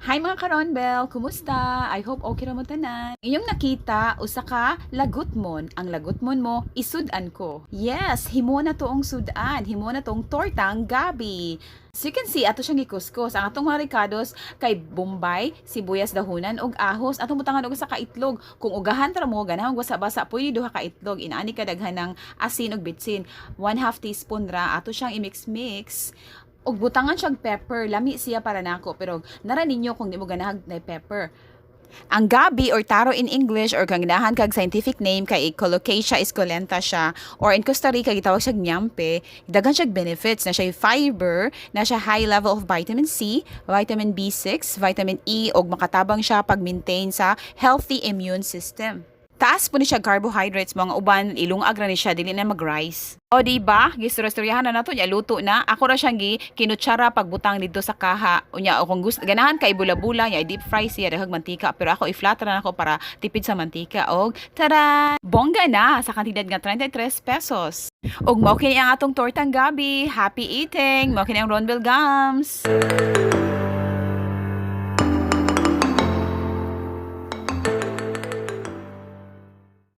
Hi, mga karonbel! Kumusta? I hope okay ra mo tanan. Inyong nakita, usa ka lagutmon. Ang lagutmon mo, isud-an ko. Yes, himo na toong sudan. Himo na toong tortang gabi. So you can see, ato siyang gikuskus. Ang atong mga rekados kay bombay, sibuyas dahunan, ug ahos. Atong butangan og usa ka itlog. Kung ugahan ra mo, ganahan basa-basa, pwede duha ka itlog. Inaani ka daghan ng asin ug bitsin. 1/2 teaspoon ra. Ato siyang i-mix-mix og butangan siyang pepper. Lami siya para nako, pero nara ninyo kung di mo ganahag na pepper. Ang gabi or taro in English, or kung ganahan kag scientific name, kay Colocasia esculenta siya, or in Costa Rica gitawag siya ñampe. Daghan siya benefits na siya fiber, na siya high level of vitamin C, vitamin B6, vitamin E, ug makatabang siya pag-maintain sa healthy immune system. Taas po ni siya carbohydrates, mga uban ilungag ra ni siya, dili na mag-rice. O di ba? Gistorya-storyahan na nato, nya luto na. Ako ra siyang gi kinutsara pagbutang didto sa kaha. Unya kung gusto ganahan kay bula-bula, nya deep fry siya, daghang mantika, pero ako i-flat ra nako para tipid sa mantika. Og tada! Bongga na sa kantidad nga 33 pesos. Ug mao kini ang atong tortang gabi. Happy eating. Mao kini ang Ronbel Gams.